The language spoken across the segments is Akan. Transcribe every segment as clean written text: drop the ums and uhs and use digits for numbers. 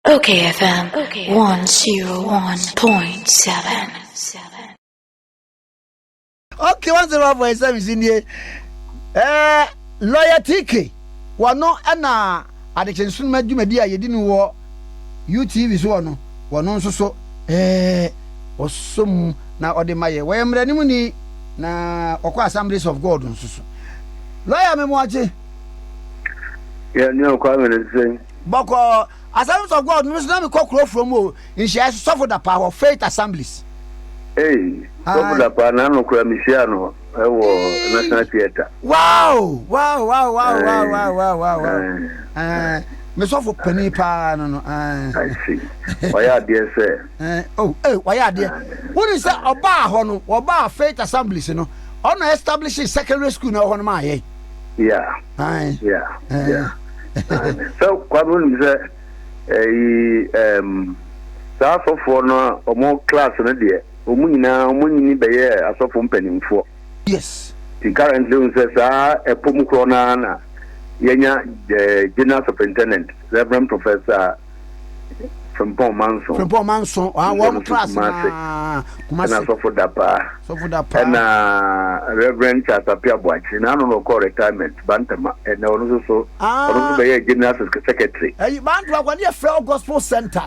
Okay FM 101.7. Okay, 101.7 si nie. Lawyer TK, wɔno ɛna adekyensunoma dwumadi a yɛdi no wɔ UTV so wɔ no, wɔno nso so ɔsɔ mu na ɔde ma yɛ. Wɔyɛ mmaranim ni na ɔkɔ Assemblies of God nso so. Lawyer Memoakye. Yɛ ne ɔkwa mene sɛn. Bɔkɔ Assemblies of God no nso na mekɔ kuro from o nhyiaeɛ so sɔfo da paa hɔ Faith Assemblies. Ei, sɔfo da paa na ano kora mehyia no ɛwɔ National Theatre. Wow. Me sɔfo panin paa no. I see. Wayɛ adeɛ sɛ. Oh, wayɛ adeɛ. Wone sɛ ɔbaa hɔ no, ɔbaa Faith Assemblies no, ɔna establish secondary school na ɛwɔ hɔ no maa yɛn. Yeah. Sɛ Kwame wonim sɛ ɛyi saa asɔfoɔ no a ɔmo class no deɛ ɔmo nyinaa ɔmo nyini bɛyɛ asɔfo mpanimfoɔ. Nti currently wohu sɛ saa ɛpɔ mu korɔ no na yɛnya general superintendent Reverend Professor Frimpong Manso. Frimpong Manso, ah, wɔn class na Kumasi. Ɛna sɔfo Dapaa. Sɔfo Dapaa. Ɛna Reverend Charles Appiah Boakye na ano na ɔkɔ retirement Bantama. Ɛna ɔno nso so ɔno nso bɛyɛ general secretary. Ɛyi Bantama kɔ ne yɛ frɛ Gospel Center.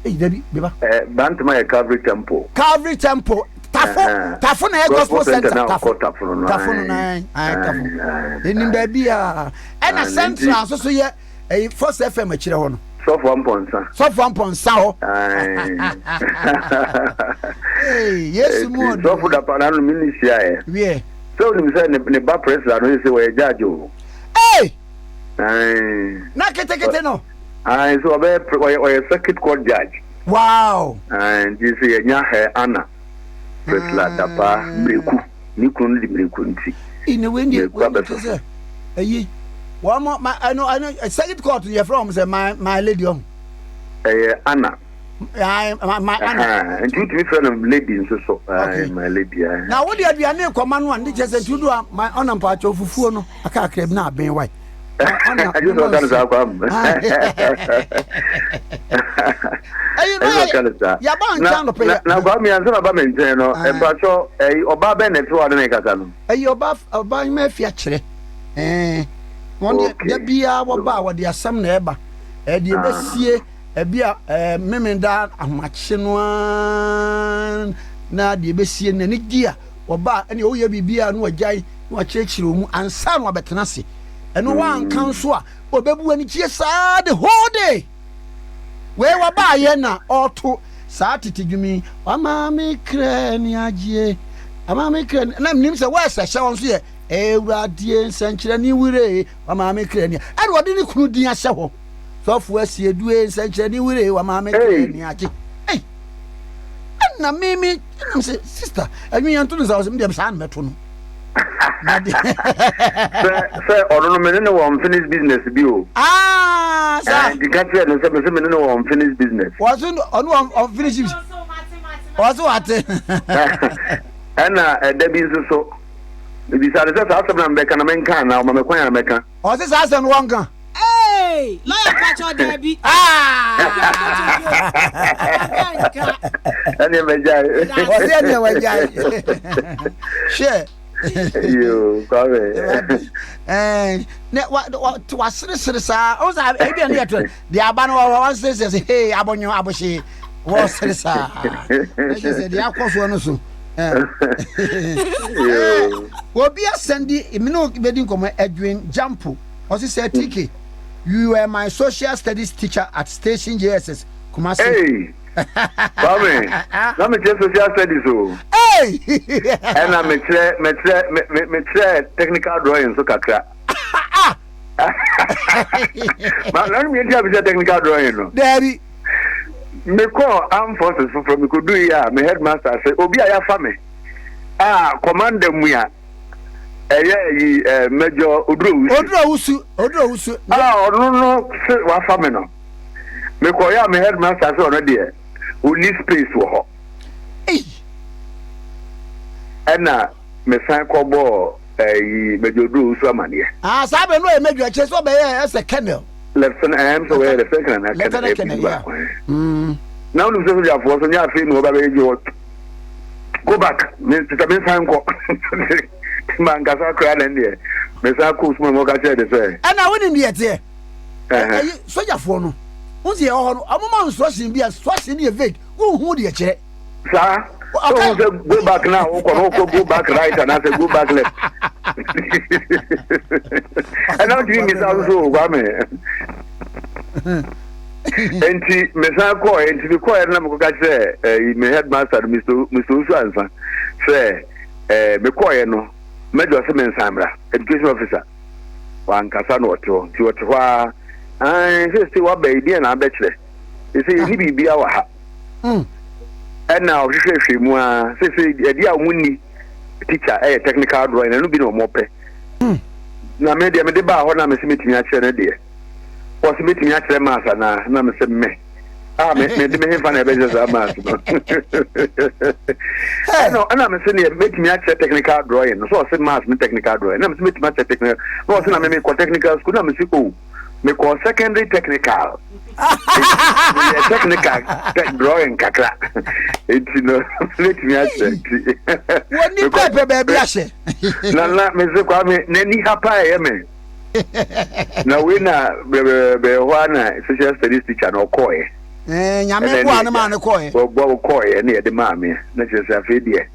Eyi dabi beba. Bantama yɛ Calvary Temple. Calvary Temple. Tafo Tafo na yɛ Gospel Center. Tafo Tafo no Tafo no na ayi Tafo. Enim baabi a ɛna Central nso so yɛ. Ɛyi First FM akyirɛ hɔ no. Sɔfo Ampɔnsa. Sɔfo Ampɔnsa hɔ. Yesu mu ɔdɔ. Sɔfo dapa na no mi ni hyia yɛ. Wiɛ. Sɛ onim sɛ ne ba Priscilla no sɛ wɔyɛ judge o. Ee. Na ketekete no. Ayi so ɔbɛyɛ ɔyɛ ɔyɛ circuit court judge. Wow. Ayi nti sɛ yɛnya hɛ Anna Priscilla Dapa Mmireku. Ne kunu no de mmireku nti. Ine wei deɛ wei deɛ kyerɛ sɛ ɛyi wɔn mo ma ɛno ɛno circuit court yɛ frɛ wɔn sɛ my lady ɔho. Ɛyɛ Anna. Ayi my Anna. Nti wotumi frɛ no lady nso so. Okay my lady. Na wode aduane kɔma no a ne kyerɛ sɛ nti wodu a my ɔna mpakyɛw fufuo no akakra bi na aben wae. Agye sɛ ɔka no saa kwa mu. Ɛyi no yɛ yaba nkyɛn no pɛ. Na kwa mi ansa na ba me nkyɛn no mpakyɛw ɛyi ɔbaa bɛn na ɛte hɔ a ne ne kasa no. Ɛyi ɔbaa ɔbaa nyuma afi akyerɛ ɛɛ wɔn deɛ da biara wɔba a wɔde asɛm na ɛba ɛde ɛbɛsie ɛbi a ɛɛ memenda ahomakye no ara na deɛ ɛbɛsie n'ani gye a wɔba a ɛne ɔyɛ biribi a na wɔgyae na wɔakyerɛkyerɛ wɔn mu ansa na wɔabɛtena ase. Ɛno wanka nso a ɔbɛbu anikyie saa the whole day. Wei wabaayɛ na ɔto saa tete dwom yi, wama me kra ni agyeɛ, ama me kra ni, na menim sɛ wɛs ɛhyɛ wɔn so yɛ Awuradeɛ nsɛnkyerɛnne wire, wama me kra ni, ɛna ɔde ne kunu din ahyɛ hɔ, sɔfo asiedue nsɛnkyerɛnne wire, wama me kra ni agye. Ei, ɛna me me ɛnam sɛ sister ɛnwi yɛn to no saa, ɔsɛ me deɛ saa na mɛto no. Sɛ sɛ ɔno no me ne no wɔ unfinished business bi o. Ah, saa. Nti ka kyerɛ no sɛ me sɛ me ne no wɔ unfinished business. Wɔso ɔno wɔ unfinished business. Wɔso wate. Ɛna ɛda bi nso so mebisa no sɛ saa asɛm na mebɛka na menka anaa ɔma me kwan a mɛka. Ɔse saa asɛm no wɔnka. Hey, lawyer pacho dabi. Ah! Ɛne mɛgyae. Ɔse ɛne wagyae. Hwɛ. Yo, Kwame. Eh, ne wa wa waseresere saa. O sa ebi ne yɛto. De aba no wa waseresere sɛ hey abonyo abohye. Wɔsere saa. Na kyerɛ sɛ deɛ akɔ soɔ no so. Yo. Obi asɛndi me ne bɛdi nkɔmmɔ Edwin Jampo. Ɔse sɛ TK, you were my social studies teacher at Station JSS Kumasi. Hey! Kwame, na mekyerɛ social studies o. Hey! Ɛna mekyerɛ mekyerɛ me mekyerɛ technical drawing nso kakra. Ma na no nti a mekyerɛ technical drawing no. Dabi. Mekɔɔ armed forces foforɔ mekɔduu yi a me headmaster sɛ obi a yɛafa me a commander mu a ɛyɛ yi ɛ mɛjɔ oduro wusu. Oduro wusu oduro wusu. A ɔno no se wafa me no mekɔyɛ a me headmaster sɛ ɔno deɛ ɔni space wɔ hɔ. Ɛna mesan kɔbɔɔ ɛyi mɛjɔ oduro wusu amaneɛ. Ah saa bɛ no yɛ mɛjɔ ɛkyɛ sɛ ɔbɛyɛ ɛsɛ colonel. Lieutenant ɛm sɛ wɔyɛ lieutenant colonel na Lieutenant colonel yeah. Mm. Na wɔn sɛ sogyafoɔ so nyɛ afei na wɔba bɛyɛ gye wɔ go back me tete me nsan nkɔ ma nkasa koraa na ndeɛ me san kɔ sukuu na wɔka kyerɛ de sɛ. Ɛna wonim deɛ ɛteɛ ɛyi sogyafoɔ no n sɛ yɛwɔ hɔ no wɔn ma instruction bi a instruction no yɛ vague wonhu deɛ kyerɛ. Saa sɛ ohun sɛ go back na wokɔ no wokɔ go back right anaasɛ go back left ɛna wotumi mmisa nso o Kwame nti mesan kɔɔ nti mekɔɛ no na mekɔka kyerɛ eh, me headmaster no Mr. Mr. Osu Ansa sɛ eh, mekɔɛ no mɛdwa sɛ mensan mmra education officer wankasa na ɔte hɔ nti ɔte hɔ a sɛ sɛ waba yi deɛ na abɛkyerɛ sɛ yɛni biribia wɔ ha Mm. Ɛna ɔhwehwɛhwɛ mu ara sese ɛde a wɔn ni teacher ɛyɛ technical drawing ɛno bi na wɔn pɛ. Mm. Na me deɛ mede baa hɔ na mese metumi akyerɛ no deɛ wɔsi metumi akyerɛ maths anaa na mese me a me me de me hefa na ɛbɛkyerɛ saa maths no ɛna ɛna mese deɛ metumi akyerɛ technical drawing no so ɔse maths ne technical drawing na mese metumi akyerɛ technical na ɔse na me mekɔ technical school na mese o oh. mekɔɔ secondary technical meyɛ technical drawing kakra nti no mɛtumi akyerɛ nti wɔni pɛpɛ baabi ahyɛ na na mese kwa me n'ani ha paa ɛyɛ me na wei na bɛyɛ hɔ a na social studies teacher na ɔkɔɔɛ eh, nyame boa no maa no kɔɔɛ bɔ kɔɔɛ ne yɛde maa me na kyerɛ sɛ afei deɛ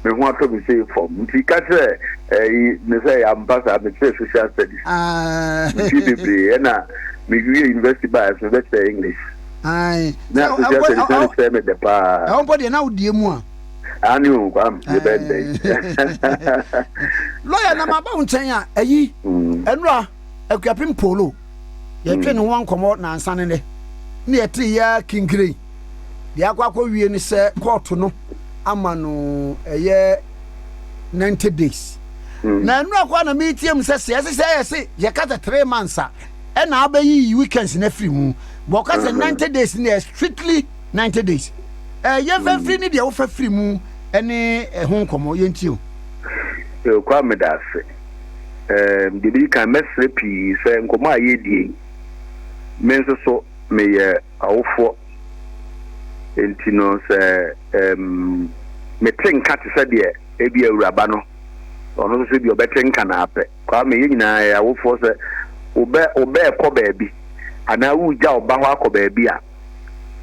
me ho atɔ me sei fam nti ka kyerɛ ɛyi ne sɛ yɛampa saa mekyerɛ social studies mfie bebree ɛna mewie university baa so mebɛkyerɛ English na social studies na ne kyerɛ me dɛ paa ɛwɔ mpo deɛ na wodie mu a ane o kwam yɛbɛn dɛn lɔya na maba wo nkyɛn a ayi ɛnora Akuapem Polo Yɛtwe ne ho nkɔmmɔ nnansa ne nnɛ, na yɛte yɛ ara kinkire. Deɛ akɔ akɔwie ne sɛ kɔɔto no ama no ɛyɛ 90 days. Mm. Na ɛno akɔ na metie mu sɛ sɛ ɛsɛ sɛ ɛyɛ se yɛka sɛ 3 months a ɛna abɛyiyi weekends no afiri mu. Bɔ ɔka sɛ 90 days no yɛ strictly 90 days. Ɛɛ yɛmfa mfiri ne deɛ wofa firi mu ne ɛho nkɔmmɔ yɛntie o. Kwame da ase. Ɛɛm, deɛ ɛdi kan, mɛsrɛ pii sɛ nkɔmmɔ a yɛredie yi, me nso so meyɛ awofoɔ. Enti no sɛ ɛɛm, mete nka te sɛ deɛ ebi awuraba no, ɔno nso so ebi ɔbɛte nka na apɛ. Kwame, yɛn nyinaa yɛ awofoɔ sɛ wobɛ wobɛɛkɔ baabi anaa woregya wo ba hɔ akɔ baabi a,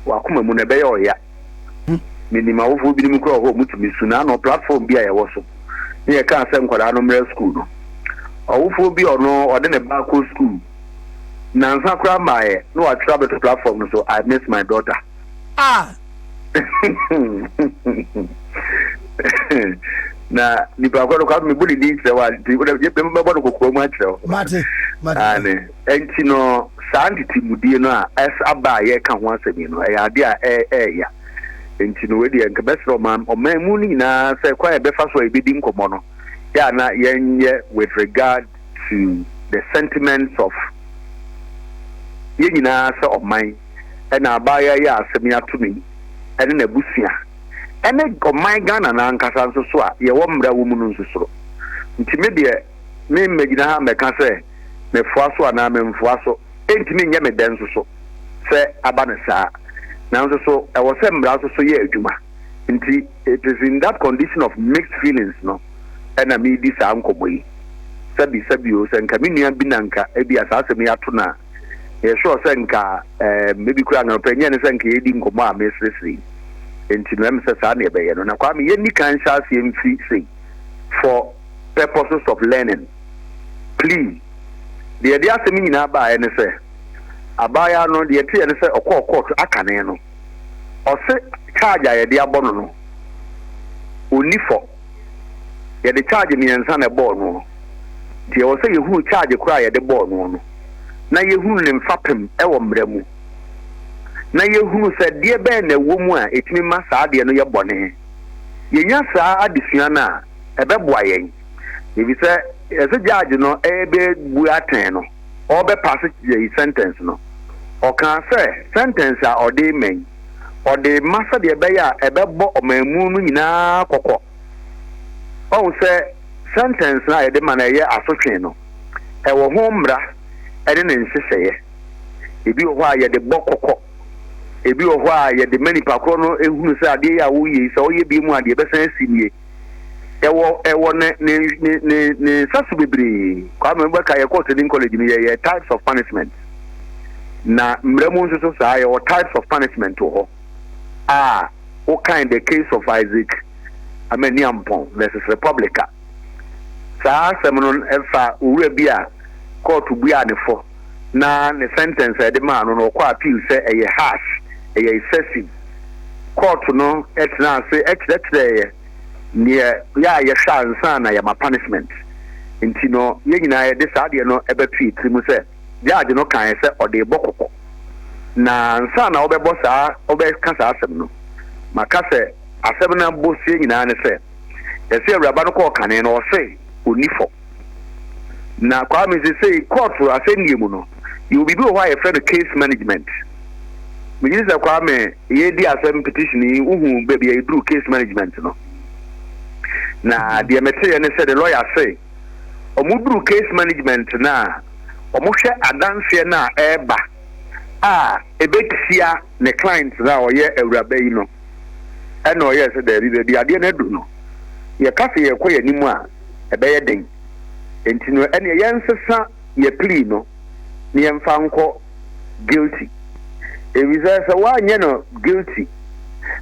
w'akoma mu no ɛbɛyɛ ɔya. Menim awofoɔ binom koraa wɔ hɔ a wɔtumi su. Na ano platform bi a yɛwɔ so ne yɛkaa sɛ nkwadaa no mmra sukuu no, ɔwofoɔ bi a ɔno ɔde ne ba kɔ sukuu nansa koraa mmaeɛ na watwerɛ abɛto platform no so, I miss my daughter. Ah! Na nipa korɔ no kwa mebɔ ne din kyerɛ wo a nti mɛbɔ no kokoa mu akyerɛ wo. Mate, mate. Aane. Enti no, saa ntetemudie no a aba a yɛreka ho asɛm yi no, ɛyɛ adeɛ a ɛɛya. Enti no, wei deɛ nka mɛsrɛ ɔman, ɔman mu no nyinaa sɛ kwan a yɛbɛfa so a yɛbɛdi nkɔmmɔ no, yɛ a na yɛnyɛ with regard to the sentiments of yɛn nyinaa sɛ ɔman, ɛna abaayewa yi a asɛm yi ato no yi, ɛne n'abusua, ɛne ɔman Ghana no ankasa nso so a yɛwɔ mmara wɔ mu no nso soro. Nti me deɛ, Meremmɛgyina ha mmɛka sɛ mefoa so anaa memfoa so. Ɛntumi nyɛ me dɛ nso so sɛ aba no saa. Nanso so ɛwɔ sɛ mmara nso so yɛ adwuma? Nti it is in that condition of mixed feelings no na meredi saa nkɔmmɔ yi. Sɛbi sɛbi o, sɛ nka me nua bi na nka ebia saa asɛm yi ato no a, meyɛ sure sɛ nka ɛɛm ebi koraa nka ɔpɛ nyɛ ne sɛ nka yɛredi nkɔmmɔ a mereseresere yi. Nti no ɛm sɛ saa na yɛbɛyɛ no. Na Kwame yɛnni kan nhyɛ aseɛ mfiri sei for purposes of learning. Plea. Deɛ ɛde asɛm yi nyinaa baeɛ ne sɛ, abaayaa no, deɛ ɛteɛ ne sɛ ɔkɔɔ court akane no, ɔse charge a yɛde abɔ no no, ɔnni fɔ. Yɛde charge mmiɛnsa na ɛbɔɔ noɔ. Nti ɛwɔ sɛ yɛhunu charge korɔ a yɛde bɔɔ noɔ no, na yɛhunu ne mfapem wɔ mmara mu, na yɛhunu sɛ deɛ bɛn na ɛwɔ mu a ɛtumi ma saa adeɛ no yɛ bɔne. Yɛnya saa adesua no a, ɛbɛboa yɛn. Efisɛ yɛse judge no rebɛbu atɛn no, ɔrebɛpaase yɛn sentence no, ɔkaa sɛ sentence a ɔde rema yi, ɔde rema sɛdeɛ ɛbɛyɛ a ɛbɛbɔ ɔmanmu no nyinaa kɔkɔ. Wahu sɛ sentence no a yɛde ma no a ɛyɛ asotwe no, ɛwɔ ho mmara ne ne nhyehyɛeɛ. Ebi wɔ hɔ a yɛde bɔ kɔkɔ. Ebi wɔ hɔ a yɛde ma nipa korɔ no ehunu sɛ adeɛ yi a woyɛ yi, sɛ ɔyɛ bi mu a deɛ ɛbɛsan asi nie. Ɛwɔ ɛwɔ ne ne ne ne ne nsa so bebree. Kwame wobɛka yɛkɔɔ training college no yɛyɛ types of punishment. Na mmara mu nso so saa yɛwɔ types of punishment wɔ hɔ a wokan the case of Isaac Amaniampong versus Republic a saa asɛm no fa owura bi a kɔɔto buaa ne fɔ na ne sentence a yɛde maa no no ɔkɔ appeal sɛ ɛyɛ harsh, ɛyɛ excessive. Kɔɔto no tenaa ase kyerɛkyerɛɛ neɛ yɛ a yɛhwɛ ansa na yɛma punishment. Nti no yɛn nyinaa yɛde saa adeɛ no bɛto yɛn tiri mu sɛ judge no kaeɛ sɛ ɔde rebɔ kɔkɔ. Na ansa na wobɛbɔ saa wobɛka saa asɛm no, maka sɛ asɛm no aboseɛ nyinaa ne sɛ yɛse awuraba no kɔɔ kane no ɔse ɔnni fɔ. Na Kwame sesei kɔɔto asɛnnie mu no yɛwɔ biribi wɔ hɔ a yɛfrɛ no case management. Megye di sɛ Kwame yɛredi asɛm petition yi wohu baabi a yɛduru case management no. Na deɛ meteeɛ ne sɛ the lawyer se wɔduru case management no a wɔhwɛ adanseɛ no a ɛreba a ɛbɛtia ne client no a ɔyɛ awuraba yi no ɛna ɔyɛɛ sɛ daabi baabi adeɛ no adu no yɛka sɛ yɛkɔ yɛn anim a ɛbɛyɛ den nti no ɛneɛ yɛnsesa yɛ plea no na yɛmfa nkɔ guilty efisɛ sɛ woanyɛ no guilty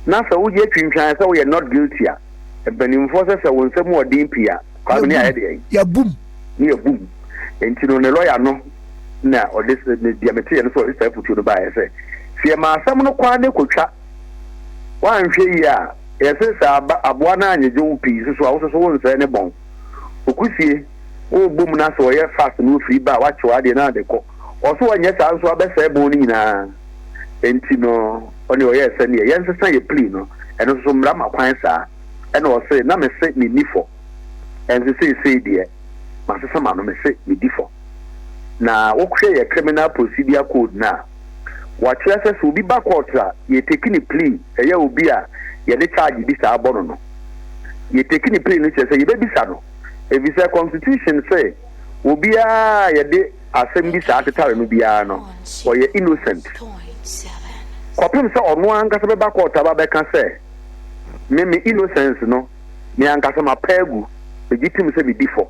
na sɛ woyɛ twintwan sɛ woyɛ not guilty a mpanimfoɔ sɛ sɛ wo nsɛm wɔ den pii a Kwame ne ayɛ deɛ yɛbum ne yɛbum nti no ne lɔya no na ɔde ne deɛ meteɛ no sɛ ɔde saa afutuo no baeɛ sɛ sɛ yɛma asɛm no kwan ne kɔtwa woanhwɛ yie a yɛse sɛ aba aboa no anyegye wo pii soso a wo soso wo nsɛe ne bɔn okusie wobɔ mu na sɛ ɔyɛ fast na ofiri ba a wakyew adeɛ na ade kɔ ɔso ɔnyɛ saa nso abɛsɛe bɔn no nyinaa nti no ɔne ɔyɛɛ sɛneɛ yɛnsesa yɛ plea no ɛno nso mmara ma kwan saa ɛna ɔse na mese menni fɔ ɛnso seesei deɛ masesa ma no mese medi fɔ na wohwɛ yɛ criminal procedure code no a wɔakyerɛ sɛ sɛ obi ba court a yɛtake ne plea ɛyɛ obi a yɛde charge bi saa bɔ no no yɛtake ne plea no kyerɛ sɛ yɛbɛbisa no ɛfiri constitution sɛ obiara yɛde asɛm bi saa tetare no biara no ɔyɛ innocent kɔpem sɛ ɔno ankasa bɛba court aba bɛka sɛ me me innocence no me ankasa mapɛ agu megye tom sɛ medi fɔ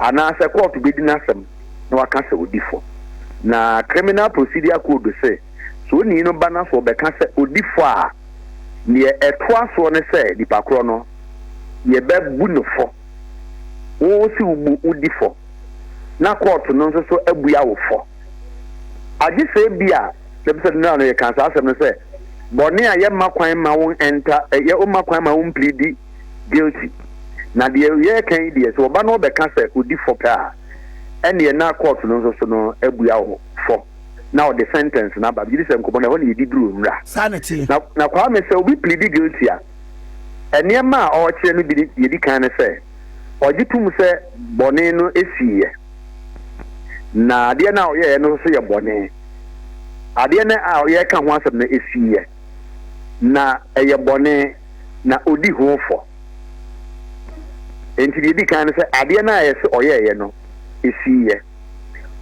anaasɛ court bɛdi n'asɛm na waka sɛ odi fɔ na criminal procedure code sɛ sɛ onii no ba na so ɔbɛka sɛ odi fɔ a neɛ ɛtoa soɔ ne sɛ nipa korɔ no yɛbɛbu no fɔ wo si wo bu wodi fɔ na court no nso so abua wo fɔ agye sɛ bi a ɛbi sɛ no no yɛka saa asɛm no sɛ bɔne a yɛmma kwan ma wo enter ɛyɛ woma kwan ma wo mplead guilty na deɛ yɛreka yi deɛ sɛ ɔba no ɔbɛka sɛ odi fɔ pɛ a ɛneɛ na court no nso so no abua wo fɔ na ɔde sentence no aba gye sɛ nkɔmmɔ no ɛhɔ ne yɛdi duru nwura saa na teɛ na na Kwame sɛ obi plead guilty a nneɛma a ɔrekyerɛ no bi ne yɛdi kan ne sɛ ɔgye tom sɛ bɔne no esiiɛ na adeɛ no a ɔyɛɛ no nso yɛ bɔne adeɛ no a ɔyɛka ho asɛm no esiiɛ na ɛyɛ bɔne na odi ho fɔ nti deɛ edi kan no sɛ adeɛ no a yɛsɛ ɔyɛɛyɛ no esiiɛ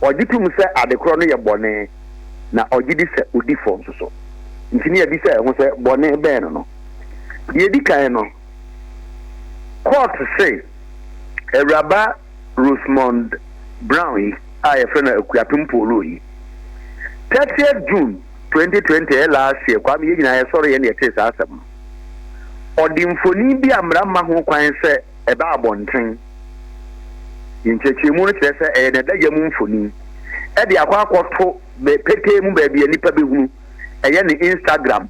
ɔgye tom sɛ adekorɔ no yɛ bɔne na ɔgye di sɛ odi fɔ nso so nti ne yɛbi sɛ ɛho sɛ bɔne bɛn no no deɛ edi kan no court se awuraba Rosemond Brown yi a yɛfrɛ no Akuapem Polo yi 30th June 2020 ɛyɛ last year Kwame yɛn nyinaa yɛsɔre yɛn na yɛtee saa asɛm no ɔde mfonin bi a mmara mma ho kwan sɛ ɛba abɔnten nkyerɛkyerɛmu no kyerɛ sɛ ɛyɛ n'adagya mu mfonin ɛde akɔ akɔto petee mu baabi a nipa bɛhunu ɛyɛ ne Instagram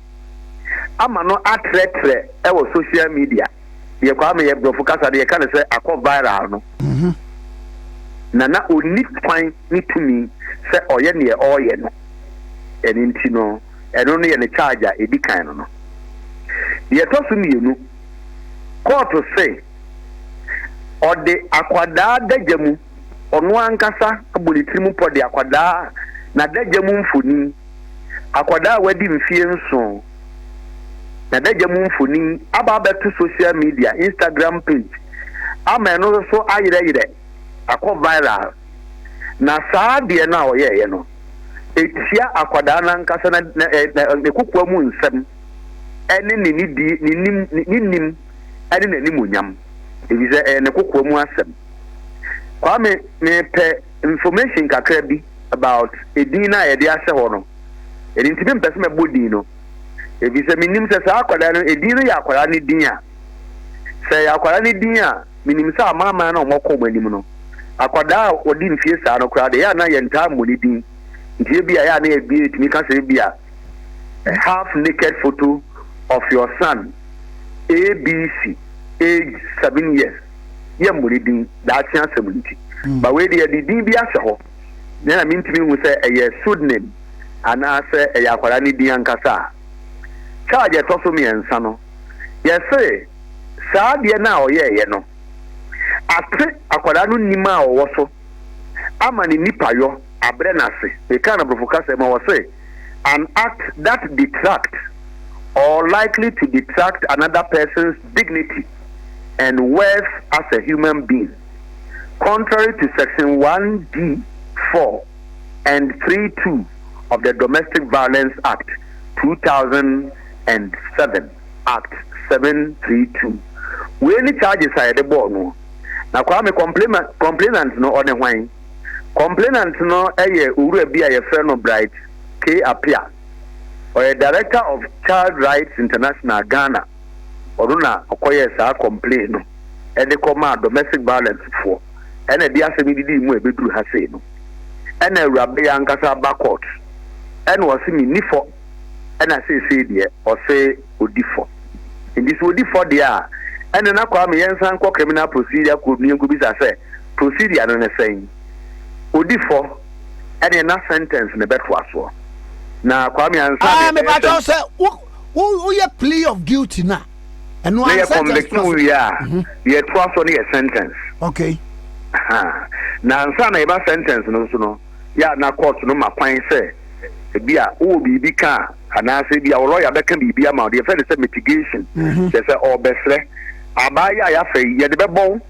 ama no atrɛtrɛ ɛwɔ social media deɛ Kwame yɛ borɔfo kasa deɛ yɛka no sɛ akɔ viral no na na onni kwan ne tumi sɛ ɔyɛ neɛ ɔreyɛ no ɛno nti no ɛno no yɛ ne charge a ɛdi kan no no deɛ ɛtɔ so mmienu kɔɔto se ɔde akwadaa dagya mu ɔno ankasa abɔ ne tirim pɔ de akwadaa n'adagya mu mfonin akwadaa a wadi mfie 7 n'adagya mu mfonin aba abɛto social media Instagram page ama ɛno nso so ayerɛyerɛ akɔ viral na saa adeɛ no a ɔyɛɛyɛ no. Ɛtia akwadaa no ankasa na na na ne kokoa mu nsɛm ne ne nidie, ne nim, ne nim ne n'animuonyam, efisɛ ɛyɛ ne kokoa mu asɛm. Kwame, mepɛ information kakra bi about edin no a yɛde ahyɛ hɔ no. Ɛno nti mempɛ sɛ mɛbɔ din no, efisɛ menim sɛ saa akwadaa no, edin no yɛ akwadaa no din a, sɛ ɛyɛ akwadaa no din a, menim sɛ amanaman no a wɔkɔ wɔn anim no, akwadaa a ɔdi mfie saa no koraa deɛ, ɛyɛ a na yɛntaa mmɔ ne din. Nti ebia ɛyɛ a na ebia yɛtumi ka sɛ ebia a half naked photo of your son ABC age 7 years, yɛmmɔ ne din daakye asɛm nti. Ba wei deɛ, yɛde din bi ahyɛ hɔ na na mentumi hu sɛ ɛyɛ pseudonym anaasɛ ɛyɛ akwadaa no din ankasa a. Charge ɛtɔ so mmiɛnsa no, yɛse saa adeɛ no a ɔyɛɛyɛ no ate akwadaa no nim a ɔwɔ so ama ne nipayɔ abrɛ n'ase. Meka no borɔfo kasa mu a, wɔse an act that detract or likely to detract another person's dignity and worth as a human being, contrary to section 1D 4 and 3 2 of the Domestic Violence Act 2007, Act 732. Wei ne charges a yɛde bɔɔ no. Na Kwame, complainant no, ɔne hwan? Complainant no yɛ owura bi a yɛfrɛ no Bright K Apia. Ɔyɛ director of Child Rights International Ghana. Ɔno na ɔkɔyɛɛ saa complain no ɛde kɔmaa domestic violence foɔ, ɛna ɛde asɛm yi didii mu a ɛbɛduru ha sei no. Ɛna awuraba yi ankasa aba court, ɛna ɔse menni fɔ, ɛna seesei deɛ ɔse ɔdi fɔ. Nti sɛ ɔdi fɔ deɛ a, ɛne na Kwame, yɛnsan nkɔ Criminal Procedure Code no, yɛnkɔbisa sɛ procedure no ne sɛn. Ɔdi fɔ, ɛne na sentence ne bɛtoa soɔ. Na Kwame, ansa na yɛbɛyɛ mepakyɛw, sɛ woyɛ plea of guilty na ɛno na yɛ convict wo wie a, deɛ ɛtoa so no yɛ sentence. Aha. Na ansa na yɛba sentence no nso no, yɛ a na court no ma kwan sɛ ebi a wowɔ biribi ka a, anaasɛ ebi a wo lawyer bɛka biribi ama wo, deɛ yɛfrɛ no sɛ mitigation, kyerɛ sɛ ɔrebɛsrɛ abaa yi a yɛafa yi, yɛde bɛbɔ wo,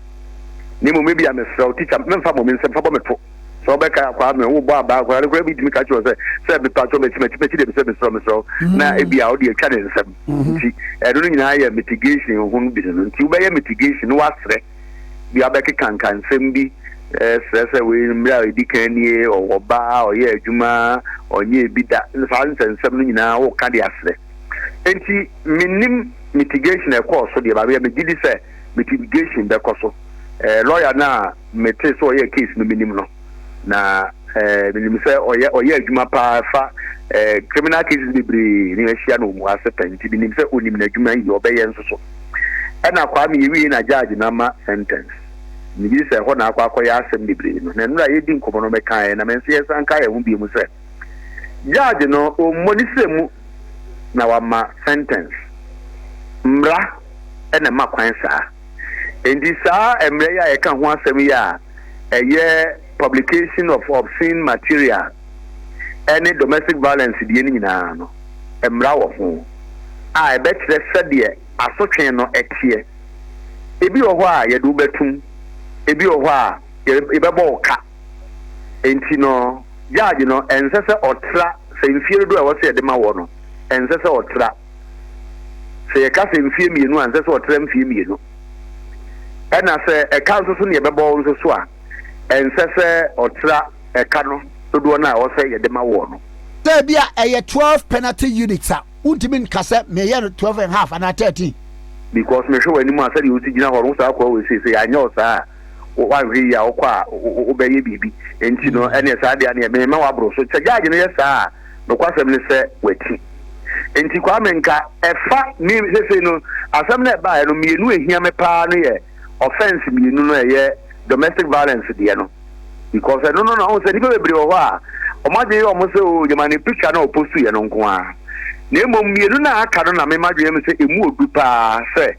na mmom ebi a mesrɛ wo, teacher, memfa mmɔ me nsam, fa bɔ me to. Sɛ wobɛka akwaa me wobɔ abaa akwadaa no koraa bi tumi ka kyerɛ wo sɛ mepatwɔ m'akyi m'akyi m'akyi deɛ mesɛ mesrɛ mesrɛ wo, na ebi a wode atwa ne nsam. Nti ɛno no nyinaa yɛ mitigation ho no bi no. Nti wobɛyɛ mitigation na woasrɛ bi, abɛkeka nka nsɛm bi, srɛ sɛ wei mmerɛ a ɛdi kan nie, ɔwɔ ba, ɔyɛ adwuma, ɔnyɛ bi da, saa nsɛnsɛm no nyinaa woka de asrɛ. Nti mennim mitigation a ɛkɔɔ so deɛ, baabi a megye di sɛ mitigation bɛkɔ so, lawyer no a mete sɛ ɔyɛ case no, menim no, na menim sɛ ɔyɛ adwuma paa fa criminal cases bebree ne ahyia no wɔ mu ase pɛn, nti menim sɛ onim n'adwuma yi ɔbɛyɛ nso so. Ɛna Kwame, yɛwie na judge no ama sentence. Megye di sɛ ɛhɔ na akɔ akɔyɛ asɛm bebree no. Na nnora yɛdi nkɔmmɔ no, mekaeɛ na menso yɛnsan nka yɛn ho bio mu sɛ judge no ɔmmɔ ne srɛ mu na wama sentence. Mmara ɛna ɛma kwan saa. Nti saa mmerɛ yi a yɛka ho asɛm yi a ɛyɛ publication of obscene material ɛne domestic violence deɛ no nyinaa no, mmara wɔ ho a ɛbɛkyerɛ sɛdeɛ asotwe no ɛteɛ. Ebi wɔ hɔ a yɛde wo bɛtum, ebi wɔ hɔ a yɛbɛbɔ wo ka. Nti no judge no ɛnsɛ sɛ ɔtra sɛ mfie dodoɔ a ɛwɔ sɛ yɛde ma wɔ no, ɛnsɛ sɛ ɔtra. Sɛ yɛka sɛ mfie 2 a, ɛnsɛ sɛ ɔtra mfie 2. Ɛna sɛ ɛka nso so ne yɛbɛbɔ wo nso so a, ɛnsɛ sɛ ɔtra ɛka no dodoɔ no a ɛwɔ sɛ yɛde ma wɔ no. Sɛ bi a ɛyɛ 12 penalty units a, wontumi nka sɛ meyɛ no 12½ anaa 13. Because mehwɛ w'anim a, sɛdeɛ wosi gyina hɔ no, wo saa kɔɔ wɔ seesei anyɛ wo saa a, woanhwɛ yie a, wokɔ a wobɛyɛ biribi. Nti no ɛneɛ saa deɛ aneɛ mema woaboro so. Sɛ judge no yɛ saa a, nokwasɛm ne sɛ wati. Nti Kwame, nka ɛfa me seesei no, asɛm no ɛbaeɛ no, mmienu ehia me paa no yɛ offence mmienu no, ɛyɛ domestic violence deɛ no, because ɛno no na ɔhu sɛ nnipa bebree wɔ hɔ a ɔmo adwene yɛ ɔmo sɛ o gyama ne picture na ɔpost yɛ no nko ara, na mmom mmienu no a aka no na mema adwene mu sɛ emu odu paa, sɛ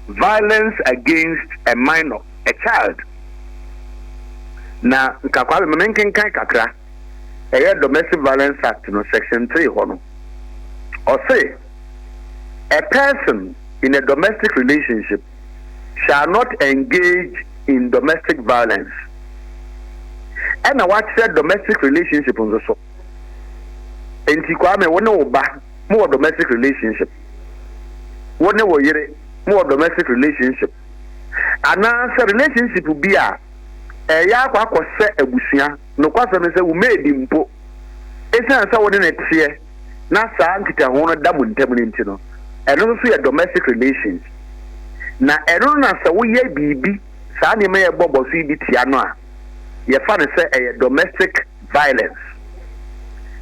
violence against a minor, a child. Na nka Kwame, ma menkenkan kakra. Ɛyɛ Domestic Violence Act no section 3 hɔ no, ɔse a person in a domestic relationship shall not engage in domestic violence. Ɛna wakyerɛ domestic relationship nso so. Enti Kwame, wo ne wo ba mowɔ domestic relationship? Wo ne wo yere mowɔ domestic relationship? Anaasɛ relationship bi a ɛreyɛ akɔ akɔsɛ abusua? Nokwasɛm ne sɛ wo maid mpo, esiane sɛ wo ne no teɛ na saa nkitaho no da mo ntam no nti no, ɛno nso so yɛ domestic relations. Na ɛno no na sɛ woyɛ biribi, saa nneɛma yi a ɛbɔbɔ so yi bi tia no a, yɛfa no sɛ ɛyɛ domestic violence.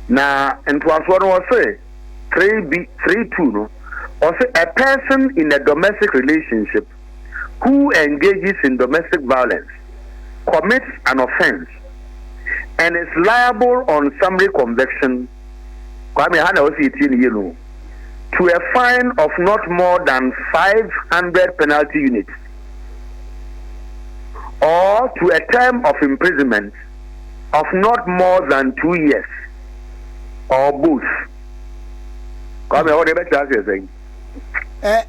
Na ntoasoɔ no ɔse 3b 3 2 no ɔse a person in a domestic relationship who engages in domestic violence commits an offence and is liable on summary conviction, Kwame, ha na ɔse yɛtie ne yie no, to a fine of not more than 500 penalty units or to a term of imprisonment of not more than 2 years or both. Kwame, ɛhɔ de ɛbɛkyerɛ aseɛ sɛn?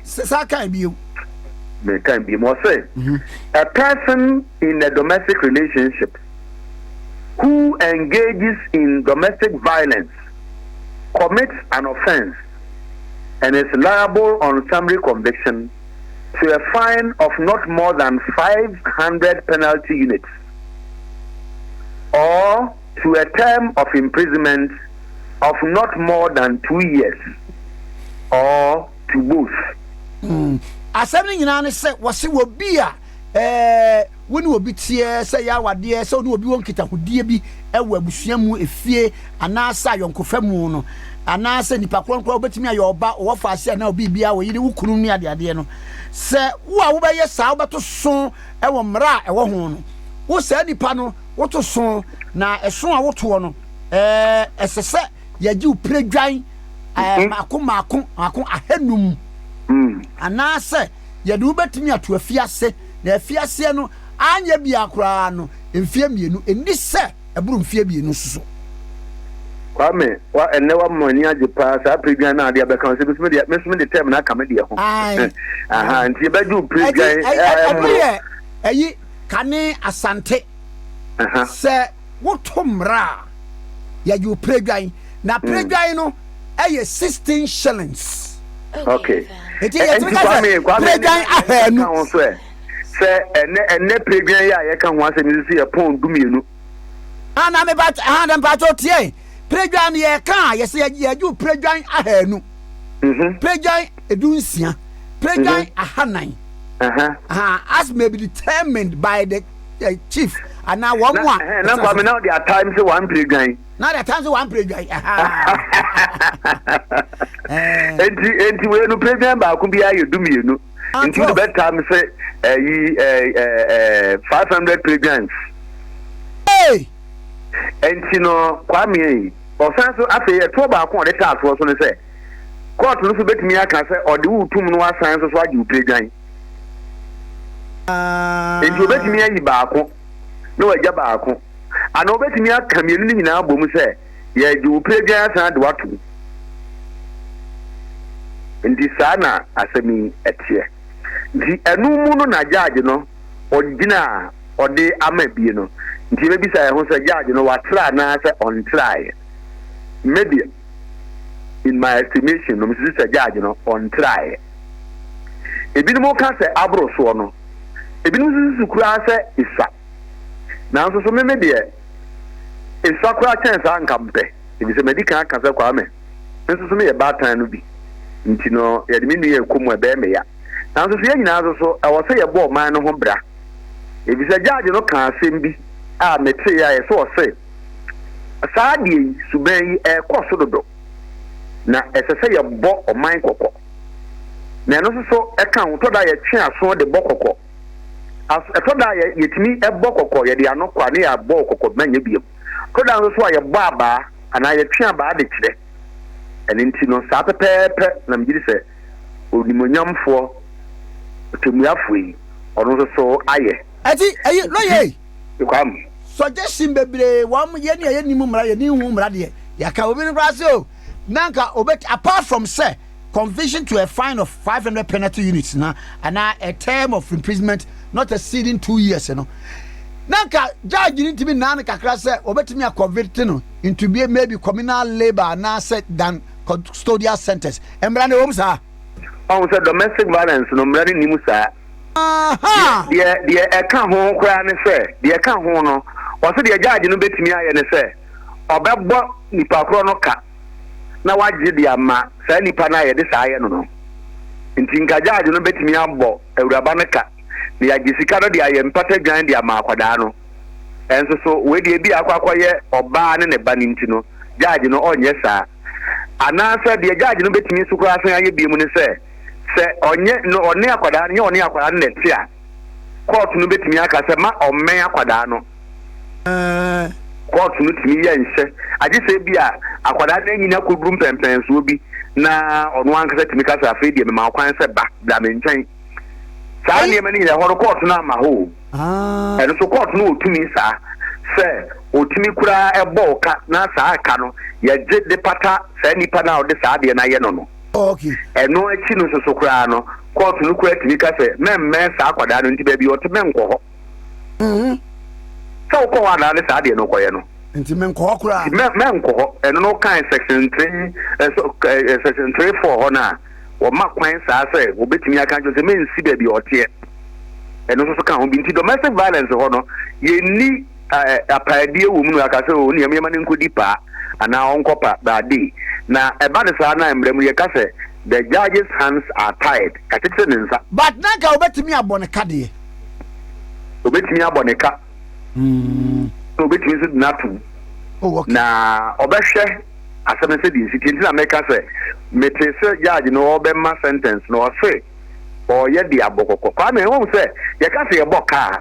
Saa kan bio. Mɛka bio. Ɔsɛ a person in a domestic relationship who engages in domestic violence commits an offence and is liable on summary conviction to a fine of not more than 500 penalty units or to a term of imprisonment of not more than 2 years or to both. Asɛm no nyinaa ne sɛ wɔse wɔ bi a wo ne obi teɛ sɛ yɛ awadeɛ, sɛ wo ne obi wɔ nkitahodie bi wɔ abusua mu, efie anaasɛ ayɔnkofa mu no, anaasɛ nipa korɔnkorɔ wobɛtumi ayɛ ɔba ɔwɔ faase anaa obi bia wɔ yere, wo kunu ne adeadeɛ no, sɛ wo a wobɛyɛ saa wobɛto so wɔ mmara a ɛwɔ ho no, wo saa nipa no woto so, na ɛso a wotoɔ no, ɛsɛ sɛ yɛgye wo piredwan maako maako maako 500 anaasɛ yɛde wobɛtumi ato afiase, na afiaseɛ no anyɛ bia koraa no mfeɛ 2, ɛnni sɛ ɛboro mfeɛ 2 soso. Kwame, wa ɛnɛ wa mo ani agye paa. Saa piredwan na adeɛ abɛka sɛ mesome deɛ, mesome de tɛm na aka me deɛ ho. Aha nti yɛbɛgye wo piredwan. Ɛno yɛ ɛyi kane Asante sɛ woto mmara a yɛgye wo piredwan, na piredwan no ɛyɛ 16 shillings. Nti yɛtumi ka sɛ piredwan 500. Sɛ ɛnɛ piredwan yi a yɛka ho asɛm yi so yɛ pɔn 12. Ana meba ha na mpakyɛ tie, piredwan no yɛka a yɛsɛ yɛgye wo piredwan 500, piredwan 16, piredwan 400, as may be determined by the chief anaa wɔn mu a. Na Kwame, na ɔde atime sɛ one piredwan. Na ɔde atime sɛ one piredwan. Enti wei no piredwan baako bi ayɛ 12, nti wode bɛ time sɛ ɛyi ɛɛ 500 piredwans. Nti no Kwame yi ɔsan so afei ɛtoɔ baako a ɔde taa soɔ so no sɛ court no so bɛtumi aka sɛ ɔde wo tum no asan so so agye wo piredwan. Nti obɛtumi ayi baako na wagya baako, anaa obɛtumi aka mmienu no nyinaa bɔ mu sɛ yɛgye wo piredwan asan de watom. Nti saa na asɛm yi ɛteɛ. Nti ɛno mu no na judge no ɔgyina a ɔde ama bie no. Nti yɛbɛbisa yɛn ho sɛ judge no watra anaasɛ ɔntraeɛ. Maybe in my estimation no, mesusu sɛ judge no ɔntraeɛ. Ebinom ka sɛ aboro soɔ no, ebinom nso susu koraa sɛ esua, nanso so meme deɛ esua koraa kyɛn saa nka mpɛ, efisɛ madi kan aka sɛ Kwame nso so meyɛ baatan no bi, nti no yɛde me nua ɛkɔ mu a ɛbɛyɛ me ya. Nanso so yɛn nyinaa nso so ɛwɔ sɛ yɛbɔ ɔman no ho bra, efisɛ judge no ka asɛm bi a metee a yɛsɛ ɔse saa adeɛ yi suban yi ɛrekɔ so dodo na ɛsɛ sɛ yɛbɔ ɔman kɔkɔ, na ɛno nso so ɛka ho. Tɔ da yɛtwe aso de bɔ kɔkɔ, ɛtɔ da yɛtumi bɔ kɔkɔ yɛde ano kɔ a ne yɛabɔ kɔkɔ ma nyɛ biam. Tɔ da nso so a yɛbɔ abaa anaa yɛtwe abaa de kyerɛ. Ɛno nti no saa pɛpɛɛpɛ na megye di sɛ onimonyamfoɔ ɔtɛmmuafoɔ yi ɔno nso so ayɛ. Ɛti ɛyi lɔya yi. Kwam. Suggestion bebree wɔn yɛ ni a yɛ nim mmara, yɛ ni hu mmara deɛ yɛka obi no koraa sɛ o na nka obet apart from sɛ conviction to a fine of 500 penalty units na anaa a term of imprisonment not exceeding 2 years no. Na nka judge no ntumi nnaa no kakra sɛ wɔbɛtumi a convict no into bi maybe communal labour anaasɛ than custodial sentence. Mmara no ɛwɔ mu saa? Ɔhu sɛ domestic violence no mmara no nni mu saa. Deɛ deɛ ɛka ho koraa ne sɛ, deɛ ɛka ho no, ɔse deɛ judge no bɛtumi ayɛ ne sɛ ɔbɛbɔ nipa korɔ no ka na wagye de ama saa nipa no a yɛde saa ayɛ no no. Nti nka judge no bɛtumi abɔ awuraba no ka na yɛagye sika no de ayɛ mpata dwan de ama akwadaa no. Ɛnso so, wei deɛ ebia akɔ akɔyɛ ɔbaa ne ne ba no nti no, judge no ɔnyɛ saa. Anaasɛ deɛ judge no bɛtumi nso koraa asan ayɛ biom ne sɛ, sɛ ɔnyɛ no ɔne akwadaa no nyɛ ɔne akwadaa no na ɛte a, kɔɔto no bɛtumi aka sɛ ma ɔmmɛn akwadaa no. Kɔɔto no tumi yɛ nhyɛ, agye sɛ ebia akwadaa no anyini akɔduru mpɛnpɛnsoɔ bi na ɔno ankasa tumi ka sɛ afei deɛ mema wo kwan sɛ ba, bra me nkyɛn. Saa nneɛma no nyinaa ɛhɔ no kɔɔto no ama hɔ o. Ah. Ɛno so kɔɔto no wɔ tumi saa sɛ ɔtumi koraa ɛbɔ wo ka na saa ka no yɛgye de pata saa nipa no a ɔde saa adeɛ no ayɛ no no. Oh, okay. Ɛno akyi no nso so koraa no kɔɔto no koraa tumi ka sɛ mɛmmɛn saa akwadaa no nti baabi ɔte mɛnkɔ hɔ. Mm-hmm. Sɛ wokɔ hɔ anaa ne saa adeɛ no kɔyɛ no. Nti menkɔ hɔ koraa. Nti mɛnkɔ hɔ. Ɛno no kan section 3 section 3 4 hɔ no a wɔma kwan saa sɛ wɔbɛtumi aka akyerɛ sɛ mensi baabi a ɔteɛ. Ɛno nso so ka ho bi. Nti domestic violence hɔ no, yɛnni apaadie wɔ mu no aka sɛ o nea mmeɛma no nkɔdi paa anaa ɔnkɔ pa baade. Na ɛba no saa na mmerɛ mu yɛka sɛ the judge's hands are tied. Yɛakyekyere ne nsa. But na nka wɔbɛtumi abɔ ne ka deɛ. Wɔbɛtumi abɔ ne ka. Na wɔbɛtumi nso de no atom. Oh, okay. Na ɔbɛhwɛ asɛm no sɛdeɛ ɛsi teɛ. Nti na meka sɛ mete sɛ judge no ɔbɛma sentence no ɔse ɔyɛ de abɔ kɔkɔ. Kwame, wohu sɛ yɛka sɛ yɛbɔ ka a,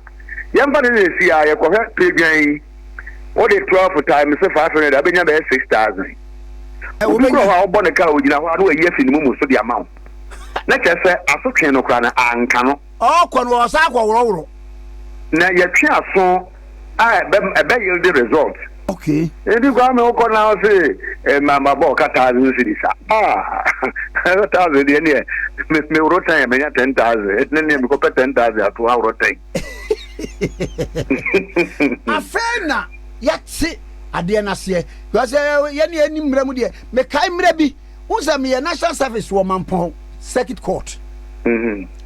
yɛmfa no na ɛsi a yɛkɔhwɛ pedwan yi, wode 12 times 500 a wobɛnya bɛyɛ 6,000. Obi kura hɔ a wobɔ ne ka a ogyina hɔ a na wayi afi ne mumu so de ama wo. Na kyerɛ sɛ asotwe no koraa no anka no. Ɔkɔ no ɔsan akɔworɔworɔ. Na yɛtwe aso a ɛbɛ ɛbɛ yield result. Okay. Enti Kwame wokɔ na ɔse eh, ma ma bɔ ɔka thousand cedis a ah thousand deɛ neɛ me me woro tɛn a menya 10,000 ne neɛ mekɔpɛ 10,000 ato aworo tɛn. Afei na yɛte adeɛ no aseɛ because yɛne yɛni mmerɛ mu deɛ mekae mmerɛ bi wohu sɛ meyɛ national service wɔ Mampɔn circuit court